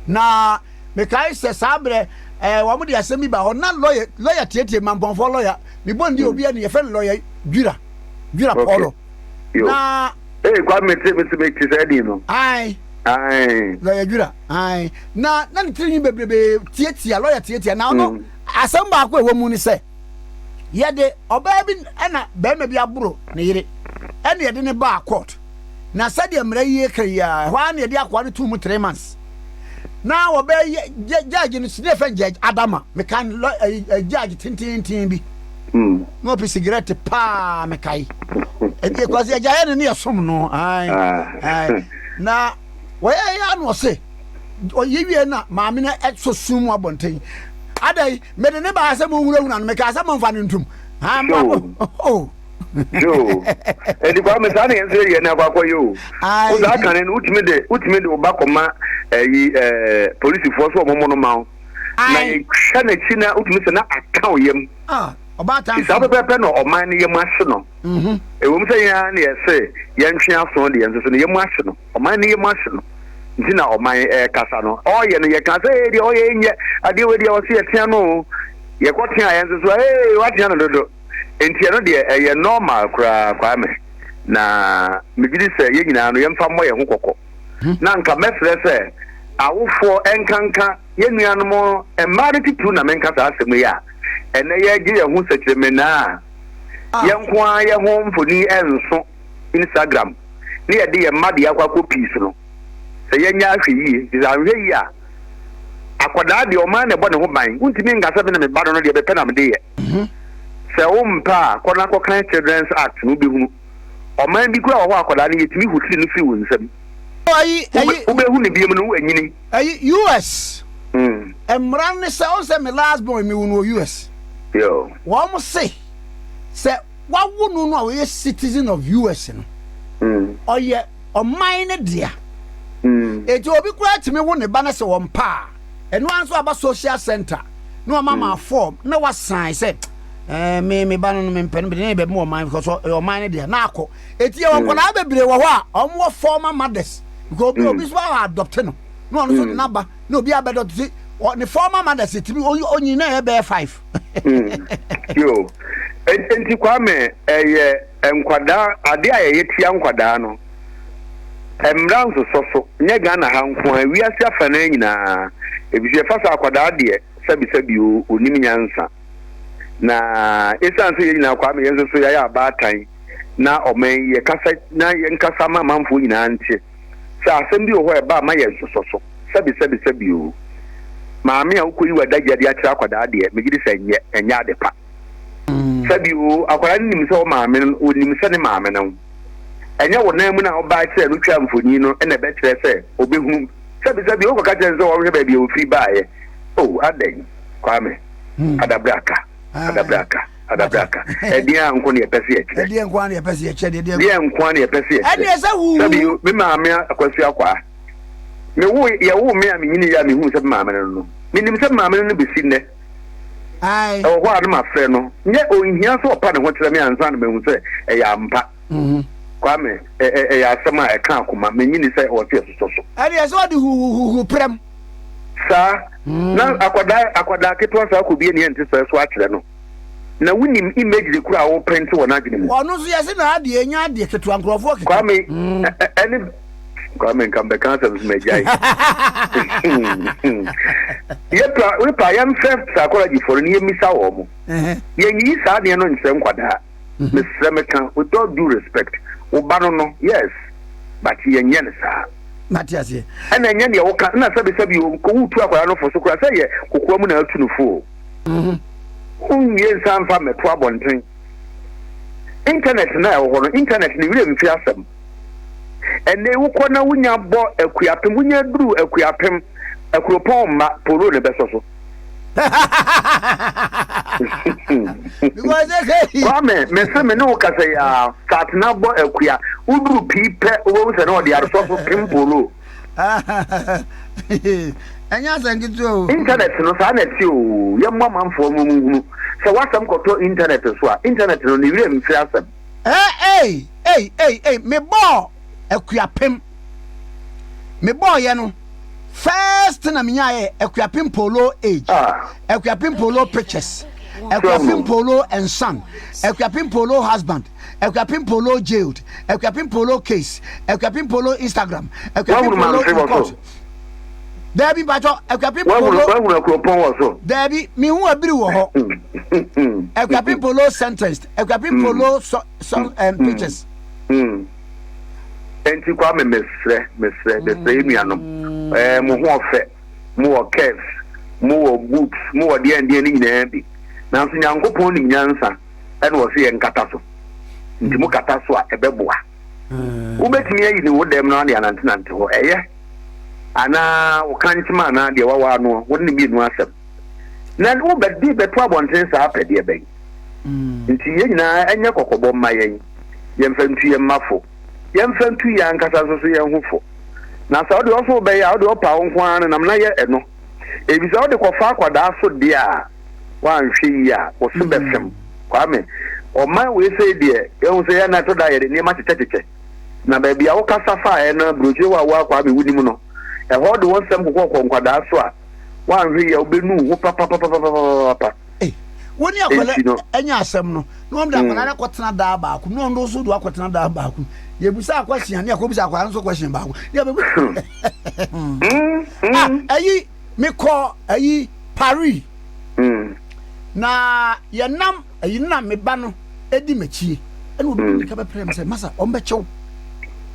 na Mekae sɛ saa berɛ eh, wɔn de asɛm bi ba hɔ na lɔya lɔya tietie mampɔnfoɔ lɔya mebɔ ndi obi ani yɛfrɛ no lɔya Dwira Dwira Okay. Pɔlɔ Yo. na Ee, kwa mete mete mete saa din no. ae Ae. lɔya Dwira ae na na ne tirinwi bebrebe tietia lɔya tietia na ɔno Mm. asɛm baako a ɛwɔ mu ne sɛ yɛde ɔbaa bi ɛna barima bi aboro ne yere ɛna yɛde ne baa court na sɛdeɛ mmara yi ka yi a ɛhɔ ara na yɛde akoa no too mu 3 months na wɔbɛyɛ judge no sini fɛn judge Adama meka judge tententen bi na ɔpɛ cigarette paa mekae ɛdi kwasi agya yɛ ne ne yɛ som no ae ae na wɔyɛ yɛ ano ɔse ɔyɛ wie na maame no ɛsɔ sum mu abɔnten adai mede ne baa sɛ monhunahuna no mekaa sɛ momfa no ntom oh. Yo. Ɛdi kwa me saa na yɛn nso yɛ na akɔ akɔyɛ o. Wo saa kane no wotumi de wotumi de wo ba kɔma ɛyi ɛɛ polisifoɔ so wɔn mo no ma wo. Na yɛhwɛ n'akyi na wotumi sɛ na aka wo yam. Ah, ɔbaatan. Saa pɛpɛɛpɛ na ɔman no yam ahye no. Mhm. Ɛwom sɛ yɛn ara na yɛse yɛntwe aso deɛ nso so no yam ahye no. Ɔman no yam ahye no. Nti na ɔman ɛrekasa no. Ɔyɛ no yɛka sɛ ee deɛ ɔyɛ nyɛ adeɛ wei deɛ ɔse yɛtea no o. Yɛkɔtea yɛn nso so ee watea no dodo. Enti ɛno deɛ ɛyɛ normal koraa Kwame, na megye di sɛ yɛn nyinaa no yɛmfa mmɔ yɛn ho kɔkɔ. Na anka mɛsrɛ sɛ awofoɔ ɛnkanka yɛn nuanom mmaa no titiriw na menka saa asɛm yi a ɛnnɛ yɛregye yɛn ho sɛkyerɛmɛnaa a yɛn nko ara yɛn ho mfoni ɛnso Instagram ne yɛde yɛn mma deɛ akɔ akɔ peace no. Sɛ yɛnyɛ ahwɛ yie, nti sɛ anhwɛ yie a, akwadaa deɛ ɔman na ɛbɔ ne ho ban. Wontumi nka sɛ me na me ba no no deɛ mepɛ na mede yɛ. Sɛ wompɛ a, kɔ na kɔkan Children's Act no wobɛhunu. Ɔman bi koraa wɔ hɔ a akwadaa no yɛtumi hotiri no firi wo nsam. Ayi, ayi, Wobɛhu no biom no wanyini. Ayi, US. Mmara ne sɛ, ɔn sɛ me last born mewo no wɔ US. Yo. Wɔn se, sɛ wawo no no a ɔyɛ citizen of US no, ɔyɛ ɔman no dea. Enti obi koraa tumi wo ne ba na sɛ ɔmpɛ a, ɛno ara nso aba social center. na wama ma form na wasan sɛ ɛɛ me me ba no no mempɛ no mede ne bɛma ɔman because ɔyɛ ɔman no deɛ na akɔ. Eti yɛwɔ nkwadaa bebree wɔ hɔ a wɔn wɔ former mothers because obi obi nso a adopt no na ɔno nso de n'aba na obi abɛdɔt ti ne former mothers etimi onyin na ɛyɛ bɛyɛ five. Yo, nti Kwame ɛyɛ nkwadaa ade a yɛyɛ tia nkwadaa no mmra nsosɔ so nyɛ Ghana ha nko a wiase afanan nyinaa efisɛ yɛfa sɛ akwadaa deɛ sɛbisɛbi o onim nyansa na esiane sɛ yɛn nyinaa Kwame yɛn nso so yɛayɛ abaatan na ɔman yi yɛkasa na yɛnkasa ma amanfoɔ nyinaa nte Sɛ asɛm bi wɔ hɔ a ɛba a ma yɛn nsosɔ so. Sɛbi sɛbi sɛbi oo. Maame a wokɔyi w'adagya de akyerɛ akwadaa deɛ, megye di sɛ ɛnyɛ, ɛnyɛ ade pa. Sɛbi oo, akwadaa no nim sɛ wo maame no, ɔnim sɛ ne maame no. Ɛnyɛ wo nan mu na wobaa kyerɛɛ no twaa mfoni no na ɛbɛkyerɛ sɛ ɔbɛhunu. Sɛbi sɛbi, wokɔka kyerɛ no sɛ ɔnhwɛ baabi a ɔfiri baeɛ. Oh, adɛn? Kwame, adabraka. Adabraka, adabraka. Ɛdeɛn a nko na yɛpɛ sɛ yɛkyerɛ? Ɛdeɛn nko na yɛpɛ sɛ yɛkyerɛ? Deɛ nko na yɛpɛ sɛ yɛkyerɛ? Ɛdeɛ sɛ huhu. Sɛbi me maame Akwasu Akwaa. Me wo yɛwo me a menyini yɛ a mehu sɛ me maame no no. Menim sɛ me maame no no bɛsi nnɛ. Ɛwɔ hɔ a no mafrɛ no. Nyɛ ɔnhia sɛ ɔpa ne ho kyerɛ me ansa na mahu sɛ ɛyɛ ampa. Mhm. Kwame, ɛyɛ asɛm a ɛka akoma. Menyini sɛ ɛwɔ sɛ yɛsosɔ so. Ɛdeɛ sɛ ɔde huhuhuhu prɛm. Saa. Na akwadaa akwadaa ketewa saa kɔbie ne ɛnte sɛɛ so akyerɛ no. Na wonim imagery koro a wopɛnte wɔ n'adwene mu. Ɔno nso yɛse na adeɛ ɛnyɛ adeɛ ketewa nkurɔfoɔ keka. Kwame ɛne Kwame nka mbɛka asɛm so magyae. Yɛpra wepa yɛmfrɛ psychology foɔ no ne yɛmmisa wɔ mo. Yɛnyiyi saa adeɛ no nkyerɛ nkwadaa. Mesrɛ meka with all due respect wo ba no no yes but yɛnyɛ no saa. Mate aseɛ. Ɛna ɛnyɛ deɛ woka na sɛbi sɛbi o nka wotu akwadaa no fo so koraa sɛ yɛ kokoa mu na atu no fo o. Wonwie nsa mfa mmɛto abɔnten. Internet na ɛwɔ hɔ no internet ne werɛ mfi asɛm. Ɛnɛ wokɔ na wonya bɔ akuapem wonya duru akuapem akuropɔn mma polo ne bɛsɔ so. Kwame, mese me ne wo kasa yi a, Satena bɔ akua, woduru pii pɛ wobɛhu sɛ na ɔde aresɔ so pem polo. Ɛnyɛ asɛm ketewa o. Internet no saa na ɛte o, yɛmmɔ amanfoɔ ma wɔn hunu sɛ w'asɛm kɔtɔ internet so a, internet no ne werɛ mfiri asɛm. Ei, ei, ei, ei, mebɔɔ Akuapem. Mebɔɔyɛ no, first thing na menyaeɛ Akuapem Polo age, ah. Akuapem Polo pictures, Akuapem Polo and son, Akuapem Polo husband, Akuapem Polo jailed, Akuapem Polo case, Akuapem Polo Instagram, Akuapem Polo in court. Daabi mpatsɔ Akuapem Polo. Wahunu akuropɔn wɔ so. Daabi mihu abiri wɔ hɔ. Akuapem Polo sentenced, Akuapem hmm. Polo so, so, um, pictures. Mm. Enti Kwame mesrɛ mesrɛ mesrɛ yɛ nuanom ɛɛ mo ho ɔfɛ mo wɔ curves mo wɔ boobs mo wɔ deɛn deɛn ne nyinaa bi nanso Nyankopɔn nim nyansa ɛna ɔse yɛn kata so nti mo kata so a ɛbɛboa wobɛtumi ayi ne wo dɛm no ade anantenante hɔ ɛyɛ anaa wo kankyema anaa deɛ wawa ano wo ne mmienu asɛm na wobɛde bɛto abɔnten saa pɛdeɛ bɛn nti yɛn nyinaa ɛnyɛ kɔkɔbɔ mma yɛn yɛmfa ntu yɛn mma fo, yɛmfa ntu yɛn ankasa nso so yɛn ho fo. Na sɛ wode ɔso wobɛyɛ a, wode ɔpa wo nko ara no nam na yɛ ɛno. Efisɛ wode kɔfa akwadaa so deɛ a, woanhwɛ yie a, wo se bɛfem. Mm. Kwame, ɔman wei sei deɛ, yɛhu sɛ yɛn na ɛtɔ da yɛde nneɛma kyekyɛkyekyɛ. Na baabi a wokasa faeɛ no, aburokyire hɔ a wo Kwame wonim no, ɛhɔ de wo nsɛm kokɔkɔ nkwadaa so a, woanhwɛ yie a, wobɛnu wo ho papapapapapapa. Ei, wo ne akwadaa anya asɛm no na wɔn de akwadaa no akɔtena daa baako na wɔn nso de akɔtena daa baako yɛbusa akɔhyia ne akɔbusa akwadaa no nso kɔhyia baako ne yɛbɛbu ah ayi mekɔ ayi Paris na yɛnam ayi na me ba no edi m'akyie ɛna obi de mirika bɛpɛrɛ mi sɛ masa wɔn bɛkyɛw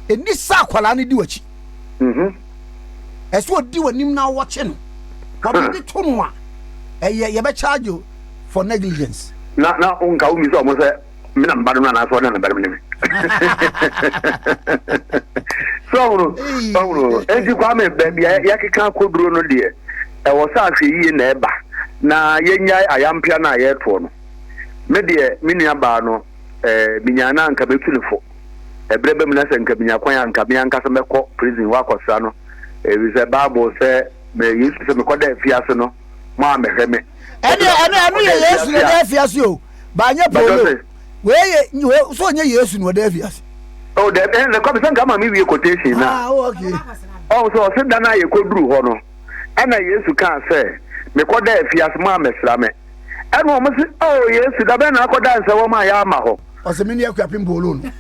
ɛni sɛ akwadaa no di w'akyi. Ɛsɛ ɔdi w'anim na wɔkye no. Wɔde to no a, ɛyɛ yɛbɛ charge you for negligence. Na na nka wo misa ɔmo sɛ me na mba no no anaasɛ ɔne na ba no ne me. So ɔhono ɔhono enti Kwame baabi a yɛakeka akɔduro no deɛ ɛwɔ sɛ ahwɛ yie na ɛba na yɛnyae ayampea no a yɛretoɔ no. Me deɛ me nua baa no ɛɛ menyaa no a nka mɛtu no fo. Ɛberɛ ba mu na sɛ nka menya kwan a, nka me ankasa mɛkɔ prison hɔ akɔsra no, efisɛ Bible sɛ, me Yesu sɛ mekɔda afiase no, moammɛhwɛ me. Ɛne ɛno ɛno yɛ Yesu na ɛda afiase o. Baanyɛ polo. Wei yɛ wei so ɔnyɛ Yesu na ɔda afiase. Oh, dɛ ɛ na kɔbi sɛ nka ma mi wie quotation na. Ah, oh, okay. Ɔn sɛ ɔse da no a yɛkɔduru hɔ no, ɛna Yesu kaa sɛ, mekɔda afiase mo ammɛsra me. Ɛna wɔn se, oh Yesu, da bɛn na akɔda nsɛwɔ ma yɛama hɔ? Ɔsɛ me ne Akuapem Polo no.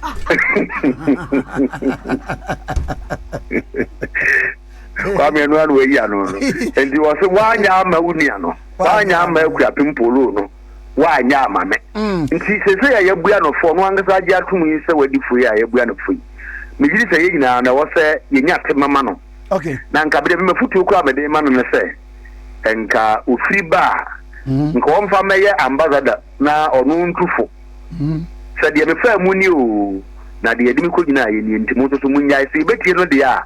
Kwame ɛno ano ayi ano no. Nti wɔse woanyɛ ama wo nua no, woanyɛ ama Akuapem Polo no. woanyɛ ama me. Mm. Nti seesei a yɛabua no fɔ no ankasa agye atom yi sɛ wadi fo yi a yɛabua no fo yi. Megye di sɛ yɛn nyinaa na ɛwɔ sɛ yɛnya tema ma no. Okay. Na nka bere bi mafotuo koraa mede ma no ne sɛ nka ofiri ba a mm. nka wɔmfa mɛyɛ ambassador na ɔno ntu fo. Mm. Sɛ deɛ mefaa mu ni o na deɛ yɛde me kɔgyina yɛ nie nti mo nso so monyae sɛ yɛbɛtie no deɛ a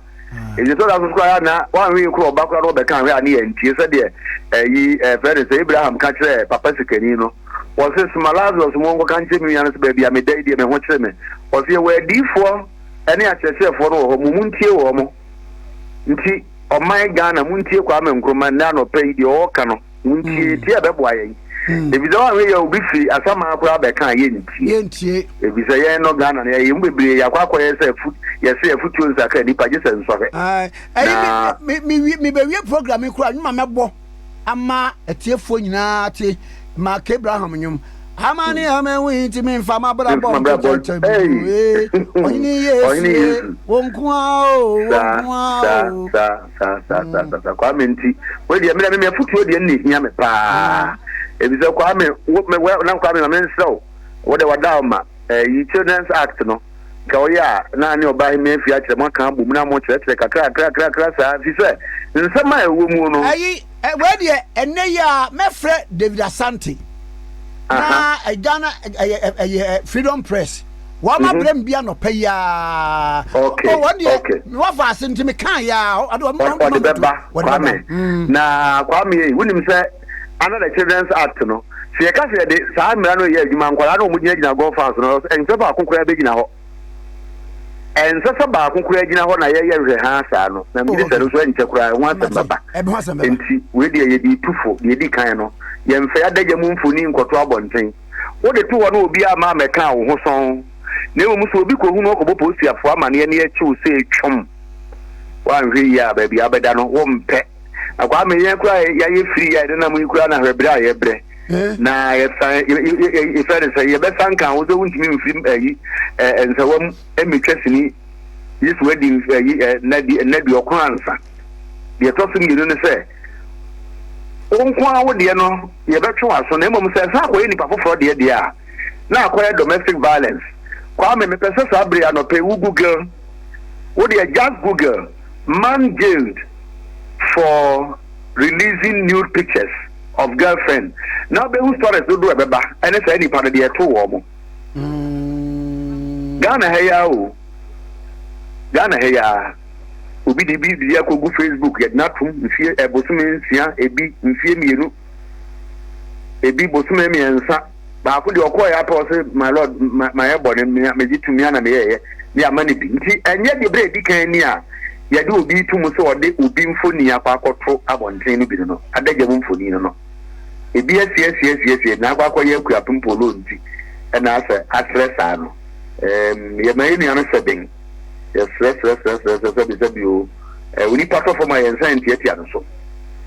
Enti ɛtɔ da so koraa na wanhwɛ yie koraa ɔba koraa na ɔbɛka ahwɛ a ne yɛntie sɛdeɛ ɛyi ɛfrɛ no sɛ Abraham ka kyerɛɛ papa sikani no. Wɔse soma Lazarus mo nkɔka nkyerɛ me nua no sɛ baabi a meda yi deɛ me ho kyere me. Wɔse yɛwɔ adiyifoɔ ne akyerɛkyerɛfoɔ no wɔ hɔ mo montie wɔn mo. Nti ɔman Ghana montie Kwame Nkrumah nnɛ anɔpa yi deɛ ɔɔka no. Wontie mm. tie a ɛbɛboa yɛn. Mm. Efisɛ wɔanhwɛ yɛ obi firi asaman koraa bɛka a yɛntie. Yɛntie. Efisɛ yɛn no Ghana no yɛyɛ mu bebree yɛakɔ akɔyɛ sɛ afu yɛsɛ afutuo nsakra nipa gye sɛ nsɔhwɛ. Ɛyi me me me mebɛwie program yi koraa nnwuma mɛbɔ ama atiefoɔ nyinaa te Mark Abraham nnwom. Amane a mahu yi nti memfa m'abrabɔ nto kyɛkyɛ bio. Ɔhene Yesu, wo nko ara o, wo nko ara o. Saa, saa, saa, saa, saa, saa. Kwame nti, wei deɛ mena me afotuo deɛ nne hia me paa. Efisɛ Kwame, wo, me, wɛ, na Kwame ma mensrɛ wo, wo de wada ma, ɛyi Children's Act no, nka woyɛ a, na ne ɔbaa hemmea afie akyerɛ mo aka abom na mo kyerɛkyerɛ kakra kakra kakra saa, efisɛ nsɛm a ɛwɔ mu no. Ɛyi, wei deɛ ɛnɛ yi a mɛfrɛ David Asante na Ghana ɛyɛ ɛyɛ Freedom Press wɔn mhm. abrɛ mi bi anɔpa yi aa okay oh, wɔn deɛ wɔfa ase nti mi kan ya ɔde ɔde bɛba Kwame mm. na Kwame yi wunim sɛ under the Children's Act no sɛ yɛka sɛ yɛde saa mmara no yɛ adwuma nkwadaa no wɔn gyinagyina golf house no ɛnsɛ baako koraa bɛgyina hɔ. Ɛnsɛ sɛ baako koraa gyina hɔ na yɛyɛ nhwɛhaa saa no, na megye di sɛ ɛno nso ɛnkyɛ koraa ɛho asɛm bɛba. Enti wei deɛ yɛde retu fo, deɛ ɛdi kan no, yɛmfa yɛn adagya mu mfoni nkɔto abɔnten. Wode to hɔ na obiara amma ammɛka wo ho sɔnn, na mmom sɛ obi kɔhu na ɔkɔbɔ polisiafoɔ amanneɛ na yɛkye wo sɛ twom, woanhwɛ yie a baabi a wobɛda no wompɛ. Na Kwame, yɛn koraa yɛayɛ firi a yɛdenam yi koraa na hwɛ berɛ a yɛbrɛ. Na yɛsan yɛfrɛ no sɛ yɛbɛsan ka ho sɛ wontumi mfiri ayi nsawam mmetwa sini gye sɛ wadi ayi nna duɔkron ansa. Deɛ ɛtɔ so mmienu ne sɛ wo nko ara wo deɛ no yɛbɛtwe w'aso na mmom sɛ ɛsan akɔyɛ nipa foforɔ deɛ deɛ a na akɔyɛ domestic violence. Kwame mepɛ sɛ saa bere anɔpɛ yi wo google wo deɛ just google man jailed for releasing nude pictures of girlfriend na wobɛhu stories dodoɔ ɛbɛba ɛne saa nipa no deɛ ɛto wɔ mo mm. Ghana ha yi ara o Ghana ha yi ara obi de bi de akɔgu Facebook yɛde no atom mfie ɛbosome nsia ebi mfie mmienu ebi bosome mmiɛnsa Baako deɛ ɔkɔɔeɛ ara pɛ ɔse my lord mayɛ bɔne megye tom mea na meyɛeɛ ne ama no bi nti ɛnyɛ deɛ berɛ a ɛdi kan ni a yɛde obi to mu sɛ ɔde obi mfoni akɔ akɔto abɔnten no bi no no adagya mu mfoni no no ebi asi asi asi asi na akɔ akɔyɛ akuapem polo nti ɛna asɛ atrɛ saa no ɛɛm yɛma yɛ nua no hyɛ den yɛsrɛ srɛ srɛ srɛ srɛ sɛbi sɛbi o ɛɛ onipa tɔ fam a yɛn nsa ntiatia no so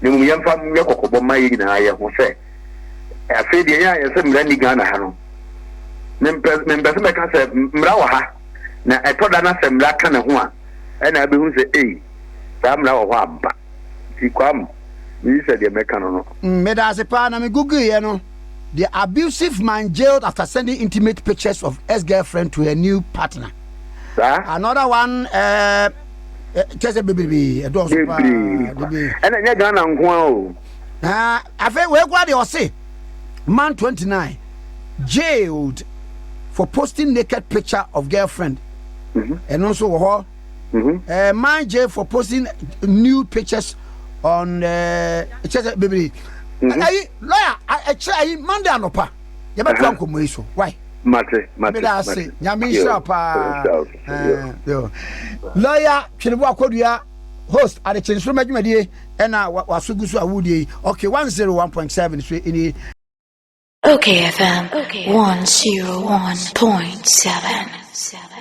na mmom yɛmfa nyɛ kɔkɔbɔ ma yɛn nyinaa yɛ ho sɛ Afei deɛ yɛn a yɛsɛ mmara nni Ghana ha no, mempɛ mempɛ sɛ mɛka sɛ mmara wɔ ha, na ɛtɔ da na sɛ mmara ka ne ho a, ɛna abɛhu sɛ ei, saa mmara wɔ hɔ ampa. Nti Kwam, meyi sɛ deɛ mɛka no no. Meda ase paa na me google yɛ no the abusive man jailed after sending intimate pictures of ex-girlfriend to her new partner. Saa. Another one eh, kyɛ sɛ bebrebe ɛdɔɔso paa. Bebree. Ɛna ɛnyɛ Ghana nko ara o. Na afei wei koraa deɛ ɔse man 29 jailed for posting naked picture of girlfriend mhm. ɛno nso wɔ hɔ mhm. eh, man jailed for posting nude pictures on eh, kyɛ sɛ bebree mhm. ayi lawyer ɛkyerɛ ayi Monday anɔpa yɛbɛtoa nkɔmmɔ yi so why mate mate meda ase nyame nhyira paa eh, lawyer Tweneboa Kodua. Host Adekye Nsoromma dwumadie ɛna waso gu so a wodie yi. Okay, 101.7 so ɛnie. Okay FM 101.7.